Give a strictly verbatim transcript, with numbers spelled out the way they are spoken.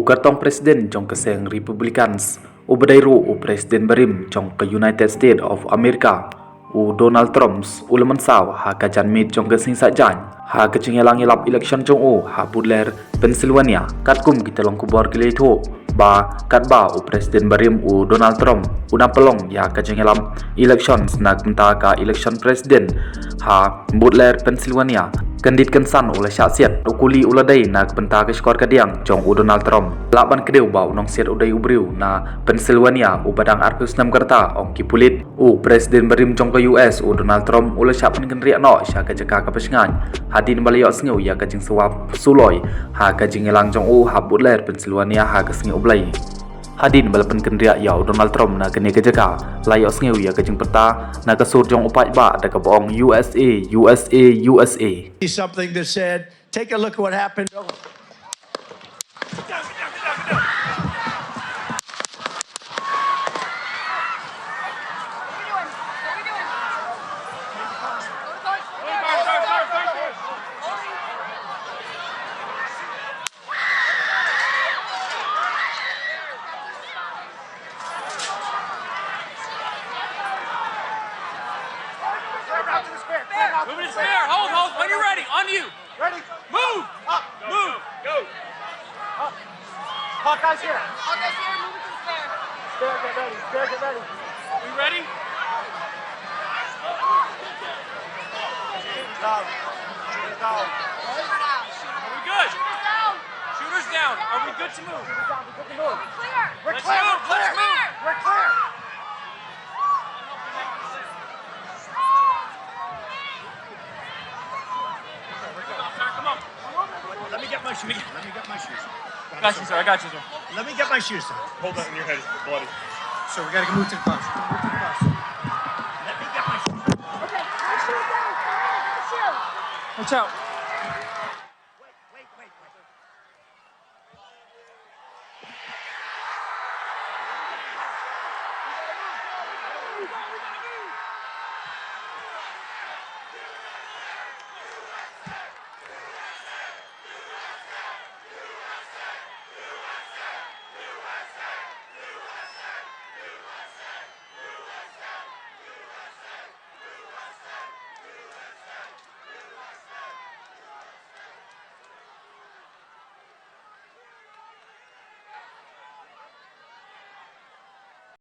U kyrtong President jong ka seng Republicans, u ba dei ruh u President barim jong ka United States of America, u Donald Trump, u la mynsaw ha ka janmiet jong ka sngi Saitjaiñ ha ka jingïalang ïalap election jong u ha Butler, Pennsylvania. Katkum ki tyllong khubor ki la ïathuh ba katba u President barim u Donald Trump un ym pynlong ïa ka jingïalang election na ka bynta ka election President ha Butler, Pennsylvania, kyndit kynsan u la shah siat. U kuli u la dei na ka bynta ka shkor kadiang jong u Donald Trump. Lah ban kdew ba u nongsiat u dei u briew na Pennsylvania u ba dang arphew snem ka rta, ong ki pulit. U President barim jong ka U S u Donald Trump u la shah pynkynriah noh sha ka jaka kaba shngaiñ hadien ba la ïohsngew ïa ka jingsawa suloi ha ka jingïalang jong u ha Butler, Pennsylvania ha ka sngi U Blei. Hadien ba la pynkynriah ïa u Donald Trump na kane ka jaka, la ïohsngew ïa ka jingpyrta na ka sur jong u paidbah da kaba ong, "U S A, U S A, U S A." See something that said, "Take a look at what happened." Move to the spare. Move to the spare. Hold, hold. When you're ready, on you. Ready? Move. Up. Move. Go. Up. Hawkeye's here. Hawkeye's here. Move it to the spare. Spare, get ready. Spare, get ready. We ready? Down. Down. Are we good? Shooters down. Are we good to move? Shooters down. We're good to move. We're clear. We're clear. We're clear. We're clear. Let me get my shoes. Let me get my shoes. Got you, sir. I got you, sir. Let me get my shoes, sir. Hold that in your head. It's bloody. So we gotta move to the bus. Move to the bus. Let me get my shoes. Okay, my shoes down. Come on, get the shoes. Watch out.